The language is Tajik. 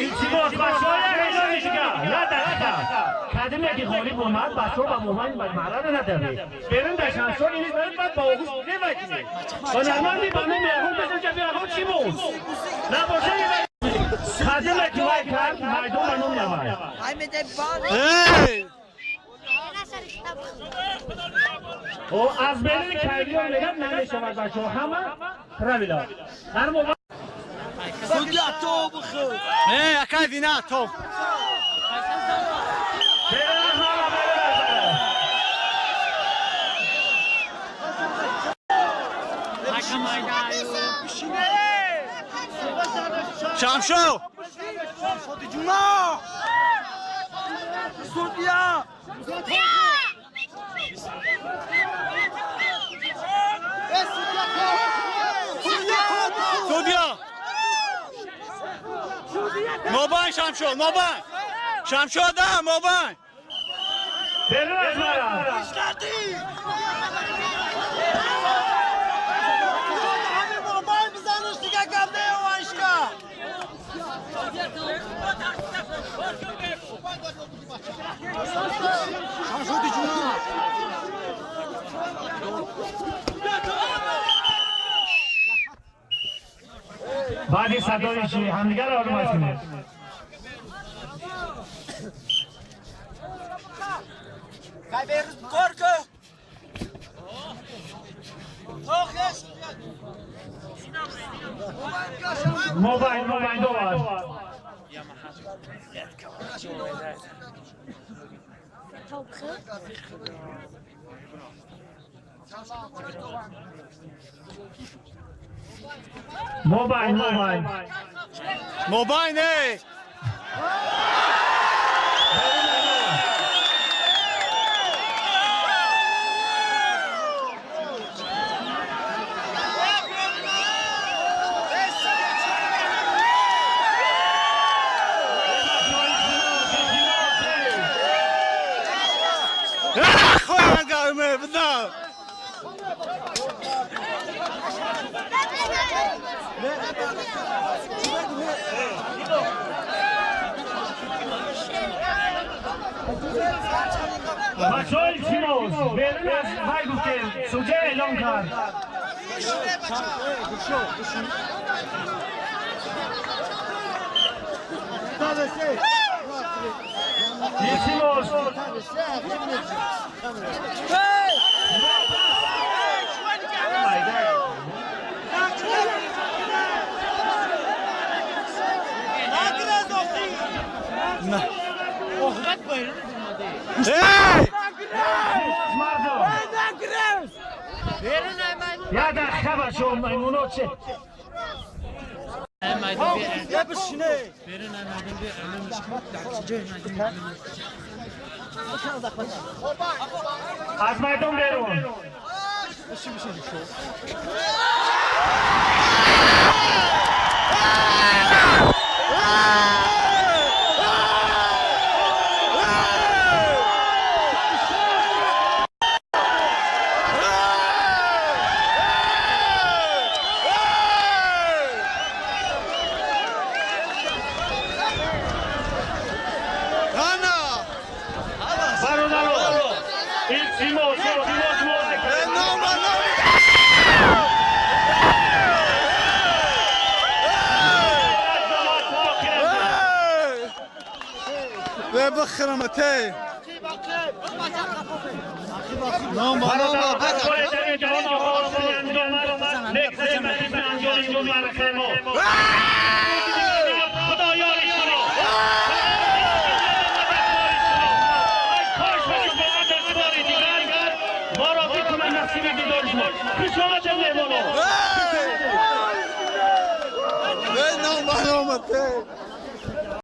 Илтимос, бачаҳо, як эълони дига, як дақиқа. Кадиме ки ғолиб омад, бачаҳо ба мобайн маъра надавед. Берун дар Шамшон инис баъд ба оғӯш невакунед. Ҳунарманди ба номи Яғун бизанҷа биягон чӣ буд? Набоша, кадиме ки вай кард, майдон ба ном навай. Эй! О, аз беруни кайвиён мегӯяд, намешавад, бачаҳо, ҳама правила. Дар мо Судья, то бихӯр. Эй, акай вина, то. Берун аз мара, берун аз мара. Шамшо! Ҷума! Судья! Судья! Мобайн, Шамшо, мобайн! Шамшо, да, мобайн! Берун аз мара. Ҳамин мобайн бизаниш, дига гап неовашка. Шамшоди ҷума! Баъди садои чи ҳамдигарро ҳурмат кунед. Кай берӯз кор ку. Тохеш. Мобайн, мобайн довар. Мобайн, мобайн. Мобайн, эй! Хуй бда! Бачаҳо, илтимос, берун аз вай гуфтем, судья эълон кард. Илтимос. Эй! Мардум, як дақиқа, бачаҳо, маймуно че Я бишине. Аз майдон берун. Ана! Бародаро, илтимос, илтимос, мо Э, нома, нома! Эй! Э, бихрамате! Нома, нома! Бародаро, дар ҷаҳон оғоз анҷом мегзем анҷоми маъракаи мо. Худо ёри шумо. Ай кош бошад, аз бори дигар моро бикунад насиби дидори шумо. Хушомадед, меҳмоно. Эй! Э, нома, нома, те!